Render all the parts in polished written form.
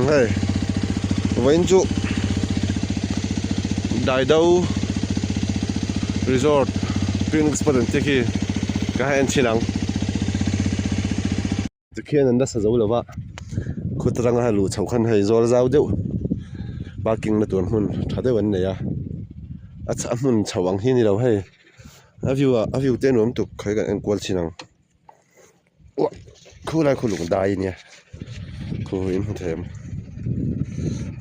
hei vawiin chu Daido Resort picnic spot an tih khi ka han en chhin ang. Tikhian an nasa zo lova khaw atanga hei luh chhoh khan hei zawl zau deuh parking na tur hmun tha deuh an nei a a hmun chhoh ang hi a ni lo hei a view ah a view te a nuam tuk khawi kan enkual chhin ang. Uah khulai khu lung dai ania khu in hmu thei ang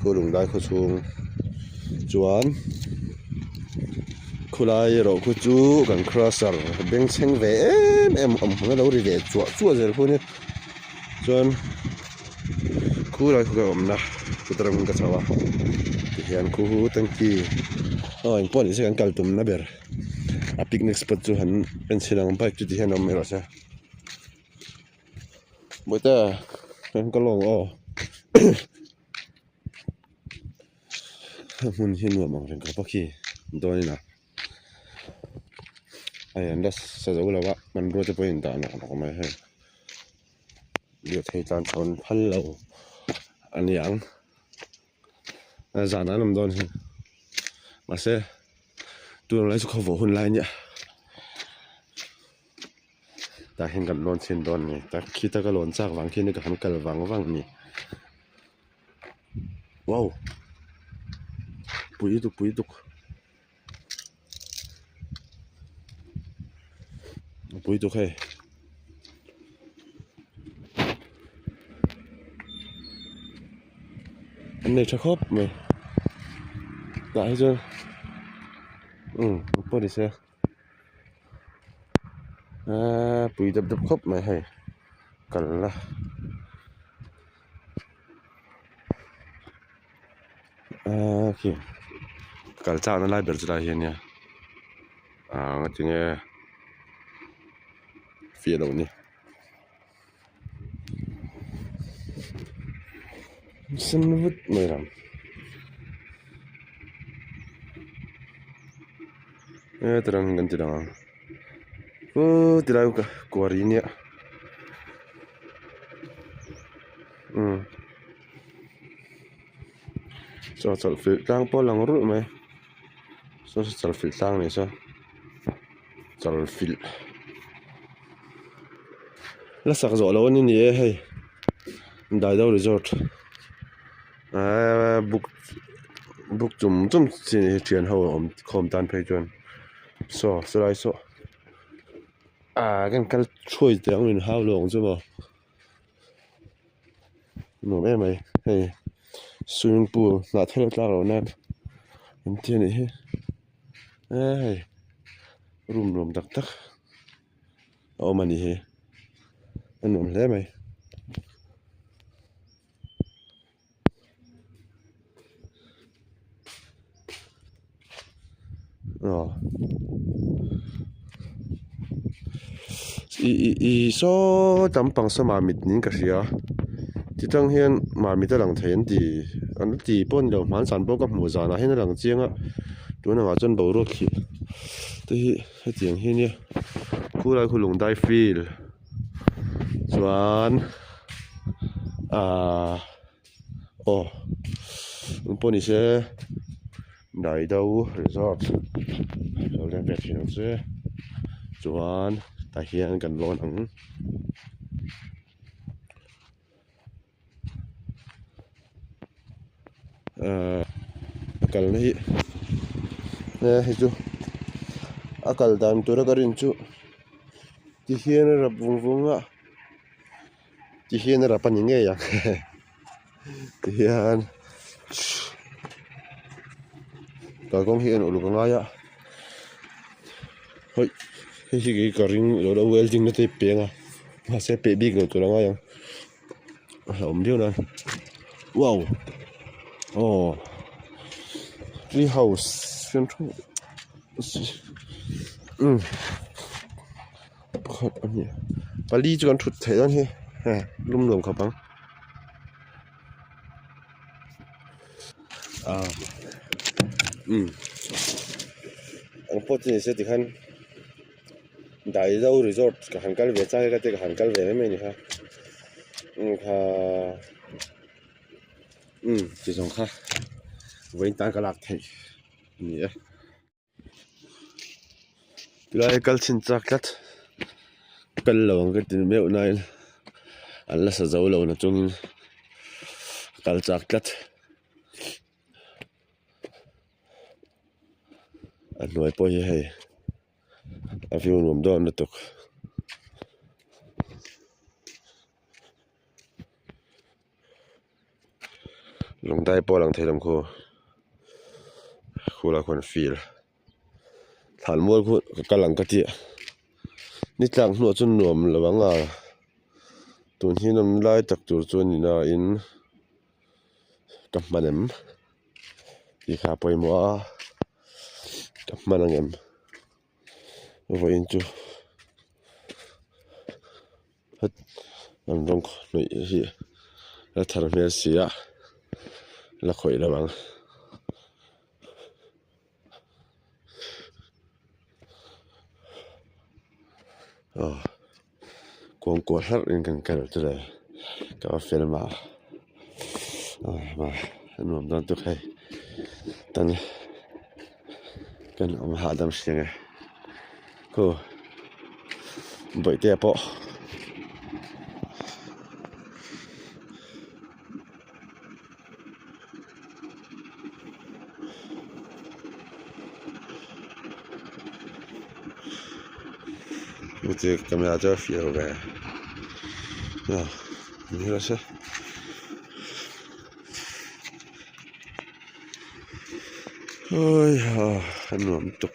khu lung dai khaw chhung chuan khulai erawh khu chu kan crusher bengchheng ve em em awm hmun a lo ri ve chuah chuah zel khu ania chuan khulai khu ka awmna chuta tangin ka chho a tihian khu tanky aw engpawh nise kan kal tumna ber. A picnic spot chu han en chhin ang bike chu ti hian a awm mai rawh se bawihte kan kal ang aw a hmun hi nuam ang reng khawp a khi dawn in a hei an la sa zo lo a hmanrua te pawh a indah nawk nawk mai hei lirthei tlan chho an phal lo a ni ang. Zan an awm dawn hi mahse tun lai chu khaw vawh hun lai ania tah hian kan lawn chhin dawn a ni tak khita ka lawn chak vang khian ka han kal vang vang a ni wow pui lutuk pui lutuk a pui tuk hei. An nei tha khawp mai tah hi chuan umm pawh ni se eee pui dap dap khawp mai hei kal la. Aaa khi kal chakna lai ber chu lai hi ania aaa ngatinge fiah loh ni sen vut mai ang heti rang kan ti dang ang uuu tilai ka kuari nia umm. Chaw chawlh filh tlang pawh a lang ruih mai saw saw chawlh filh tlang ni saw chawlh filh la sak zawh loh a ni ni e hei Daido resort eee book book chum chum chi thian ho a awm khawm tan phei chuan saw sawlai saw ah kan kal thuai teh ang in hau lo ang chu maw. Nuam em mai hei swimming pool hnah thel a tlak loh nan an ti a nih hi eee hei room nuam tak tak a awm a ni hi a nuam hle mai. Aw ih ih ih saw lampang saw mamit niin ka hria ti tang hian mamit a lang thei an ti an ti pawh a ni lo hmansan pawh ka hmuh zanah hian a lang chiang a tun angah chuan boruak thli te hi hetiang hi ania khulai khu lung dai field chuan ahh aw eng pawh ni se Daido resort lo leng ve thin ang che chuan tah hian kan lawn ang. Ahh a kalna hi hei chu a kal dan tura ka rin chu ti hian a rap vung vung a ti hian a rap a ni ngei ang ti hian kalkawng hi a en uluk a ngai a hawih hei hi kei ka ring lo lo welding na te a peng a mahse a peh bik lo tur a ngai ang. A hlauhawm viau nan wow aw tree house umm pakhat pahnih pali chu kan thut theih dawn hi hei lum nuam khawp ang ah umm engpawh chu ni se tikhan. Daizo resort ka han kal ve chang e ka ti ka han kal ve mai mai a ni kha kha Umm ti zawng kha vawiin tan ka lak theih a ni e. Tilai kal chhin chak tlat kal lo ang ka ti meuh nain an la sa zo lo na chungin kal chak tlat. A hnuai pawh hi hei a view nuam dawn lutuk. Lungdai pawh a lang thei lo khu khulai khuan field thlan mual khu ka kal ang ka tih ni tlak hnuah chuan nuam lo ang a tun hi nawm lai tak tur chu a ni nain ka hman em tih kha a pawimawh a ka hman ang em vawiin chu. An rawng hnawih hi a thar hmel si a la khawih lo ang. Aw kawngkuah hlarh in kan kal chu le ka va fel mah a a nuam dawn tuk hei tan kan awm hahdam hriang e khu bawihtea pawh chu camera chu a fiah lo ve a ni rawh se. Awi ha a nuam tuk.